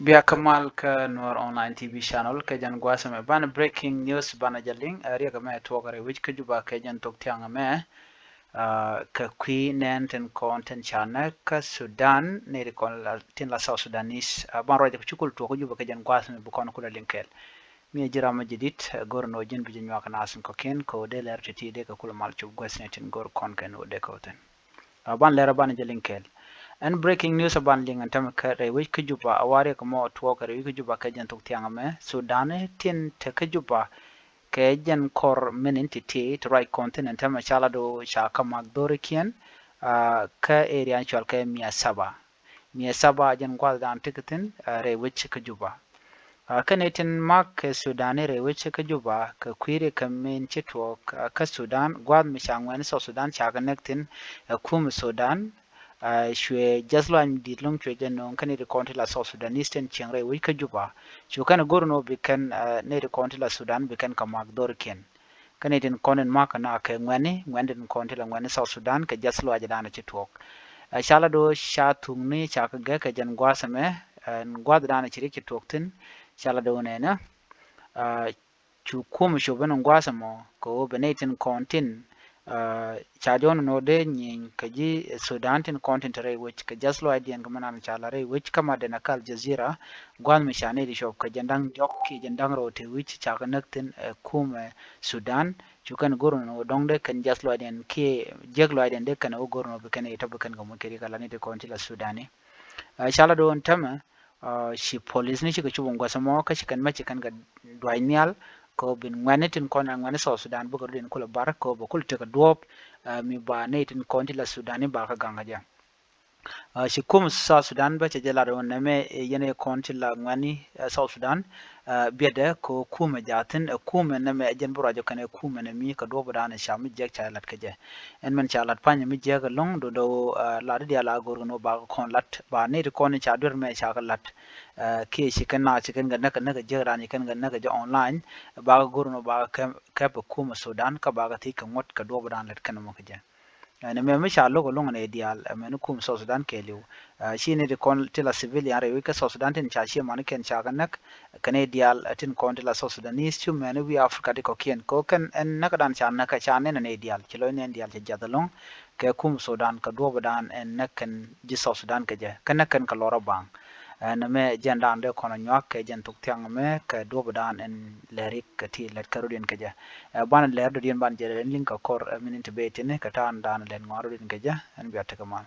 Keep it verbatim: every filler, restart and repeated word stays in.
Bia kä mal kä Nuer Online T V channel kɛ jɛn gua̱a̱th ɛmɛ banɛ breaking news banɛ jɛ liŋ, ɛ, riɛk ɛmɛ tuɔɔk rɛy wec kä Juba kɛ jɛn thok thiaŋ ɛmɛ, ɛ, kɛ kui̱ nɛn tin kɔn tin ca näk kä Sudan, nɛy ti kɔn la, tin la South Sudanese, ɛ, ban ruac kɛ cukul tuɔɔk kä Juba kɛ jɛn gua̱a̱th ɛmɛ bi kɔn kulɛ liŋ kɛɛl. Mi ɛ ji̱ ram mi jadid, ɛ, go̱r ɛn ɣöö ji̱n bi jɛ nyuak kɛ naath in kɔ̱kiɛn kɛ ɣöö dee lɛr ti̱ti̱ dee kɛ kulɛ mal cop gua̱thni tin go̱r kɔn kɛn ɣöö dee kɛ wä thi̱n. A ban lɛr a ban jɛ liŋ kɛɛl. Ɛn breaking news a ban liŋ ɛn tämɛ kä rɛy wec kä Juba a wa riɛk mɔ tuɔɔk kɛ rɛy wec kä Juba kɛ jɛn thok thiaŋ ɛmɛ. Sudan tin te kä Juba kɛ jɛn kɔr min in ti̱ti̱ ti ruac kɔn thi̱n ɛn tämɛ ca lat ɣöö ca kɛ mak dho̱rikiɛn, a, kä area in cɔal kɛ Mia Saba. Mia Saba jɛn gua̱thdan tekɛ thi̱n, a, rɛy wec kä Juba. A, kä nɛy tin mak kɛ Sudan rɛy wec kä Juba kɛ kui̱ riɛk kɛ min ci tuɔɔk, a, kä Sudan, gua̱th mi ca ŋuɛ̈ni South Sudan ca kɛ näk thi̱n, a, kum Sudan, a, cuɛ jiath lɔaac mi di̱i̱t lo̱ŋ cuɛ jɛ nööŋ kä nɛy ti kɔn ti la South Sudanese tin cieŋ rɛy wec kä Juba. Cu kɛn go̱r ɛn ɣöö bi kɛn, a, nɛy ti kɔn ti la Sudan bi kɛn kɛ mak dho̱rikiɛn. Kä nɛy tin kɔn in mak kɛ na kɛ ŋuɛ̈ni, ŋuɛ̈ni tin kɔn ti la ŋuɛ̈ni South Sudan kɛ jiath lɔaacdan ci tuɔɔk. Ɛ, ca lat ɣöö ca thuŋni ca kɛ gɛk kɛ jɛn gua̱a̱th ɛmɛ, ɛn gua̱a̱thdan ci riɛk ci tuɔɔk thi̱n, ca lat ɣöö nɛnɛ, ɛ, cu kum cop ɛn gua̱a̱th ɛmɔ kɛ ɣöö bɛ nɛy tin kɔn tin, ɛ, ca jɔ̱ɔ̱n ɛn ɣöö dee nyieny kɛ ji̱ Sudan tin kɔn tin te rɛy wec kɛ jiath lɔaacdiɛn kɛ mɛn an ca la rɛy wec kä Madinat Al Jazeera, gua̱a̱th mi ca nɛy ti cop kɛ jɛn da̱ŋ diɔ̱k kiɛ jɛn da̱ŋ rɛw te wi̱c ca kɛ näk thi̱n, ɛ, kumɛ Sudan. Cu kɛn go̱r ɛn ɣöö dɔ̱ŋ dee kɛn jiath lɔaacdiɛn kiɛ jiäk lɔaacdiɛn dee kɛn ɣöö go̱r ɛn ɣöö bi kɛn ɛ tɔ̱ bi kɛn kɛ muc kɛ riɛk ala ni ti kɔn ti la Sudani. Ɛ, ca lat ɣöö ɛn tämɛ, ɛ, ci policeni cikɛ cop ɛn gua̱th ɛmɔ kä ci kɛn mɛ ci kɛn kɛ duac nhial kɛ ɣöö bin ŋuɛ̈tni tin kɔn ɛ ŋuɛ̈tni South Sudan bikɛ rɔ̱diɛn kulɛ bar kɛ ɣöö bɛ kulɛ tekɛ duɔ̱ɔ̱p, ɛ, mi ba nɛy tin kɔn ti la Sudani ba kɛ gaŋ kɛ jɛ. Ɛ, ci kum South Sudan bä cɛ jɛ lat ɣöö nɛmɛ, ɛ, yɛn ɛ kɔn ti la ŋuɛ̈tni, ɛ, South Sudan, ɛ, biɛtdɛ kɛ ɣöö kumɛ jaathin, ɛ, kumɛ nɛmɛ ɛ jɛn bi ruac ɔ kɛn ɛ kumɛ nɛmi kɛ duɔ̱ɔ̱pdan ɛ ca mi jiäk ca lat kɛ jɛ. Ɛn mɛn ca lat pa̱ny mi jiäk ɛlɔ̱ŋ do̱do̱, ɛ, lat diaal a go̱r kɛn ɣöö bakɛ kɔn lat ba nɛy ti kɔn ca duer mɛ ca kɛ lat. Ɛ, kiɛ ci kɛn na ci kɛn kɛ näk kɛ näk kɛ jiäkdan ci kɛn kɛ näk kɛ jɛ online, bakɛ go̱r kɛn ɣöö bakɛ kɛp, kɛp ɛ kumɛ Sudan kä bakɛ thiec kɛ ŋuɔ̱t kɛ duɔ̱ɔ̱pdan lät kɛn mɔ kɛ jɛ. Ɛ, nɛmɛ mi ca lo̱k ɛlɔ̱ŋ nɛy diaal, ɛ, mɛn kum South Sudan kɛɛliw. Ɛ, ci nɛy ti kɔn ti la civilian rɛy wec kä South Sudan tin ca ci mani kɛn ca kɛ näk, kɛ nɛy diaal, ɛ, tin kɔn ti la South Sudanese cu mɛn wi̱i̱ Africa ti kɔ̱kiɛn. Kɛ ɣöö kɛn ɛn näkdan ca näk ca nɛn ɛ nɛy diaal, ci lɔc nɛn diaal ci jiath ɛlɔ̱ŋ kɛ kum Sudan kɛ duɔ̱ɔ̱pdan ɛn näk kɛn ji̱ South Sudan kɛ jɛ, kä näk kɛn kɛ lɔr a baŋ. Ɛ, nɛmɛ jɛndan dee kɔn a nyuak kɛ jɛn thok thiaŋ ɛmɛ kɛ duɔ̱ɔ̱pdan ɛn lɛri kɛ ti lät kɛ rɔ̱diɛn kɛ jɛ. Ɛ, banɛ lɛr dɔ̱diɛn banɛ jɛ lɛr ɛn liŋ kɛ kɔr, ɛ, minin ti bee tini kɛ ta̱a̱ dan lɛt ŋɔaar rɔ̱diɛn kɛ jɛ, ɛn bia tekɛ mal.